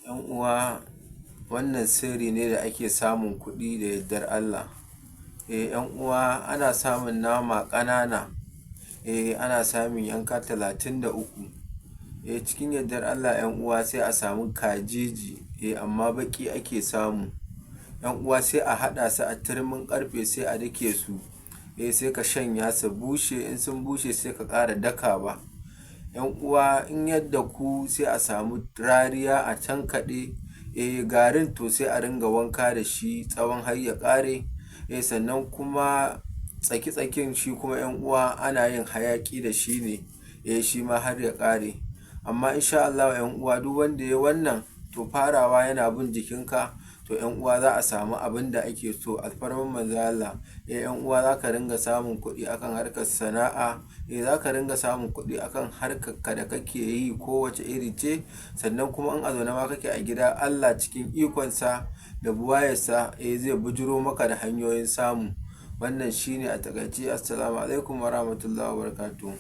'Yan uwa, wannan sirri ne da ake samun kuɗi da yardar Allah. 'Yan uwa, ana samun nama ƙanana, ana samun yanka 33. Cikin yardar Allah, 'yan uwa, sai a samu kajeji, amma baƙi ake samu. 'Yan uwa, sai a haɗa su a turmin ƙarfe, sai a dake su, sai ka shanya su bushe. In sun bushe, sai ka ƙara dakawa. 'Yan uwa, in yadda ku sai a samu rariya a tankaɗe garin, to sai a ringa wanka da shi tsawon har ya ƙare. Sannan kuma tsaki-tsakin shi kuma, 'yan uwa, ana yin hayaƙi da shi ne, shi ma har ya ƙare. Amma insha Allahu, 'yan uwa, duk wanda ya wannan, to farawa yana bin jikinka, to 'yan uwa, za a samu abin da ake so, alfarman Manzon Allah. 'Yan uwa, za ka ringa samun kuɗi akan harkar sana'a, za ka ringa samun kuɗi akan harkar ka da kake yi, kowace iri ce. Sannan kuma in a zaune ma kake a gida, Allah cikin ikonsa da buwayarsa zai bujuro maka da hanyoyin samu. Wannan shine a taƙaice. Assalamu alaikum warahmatullahi wabarakatuh.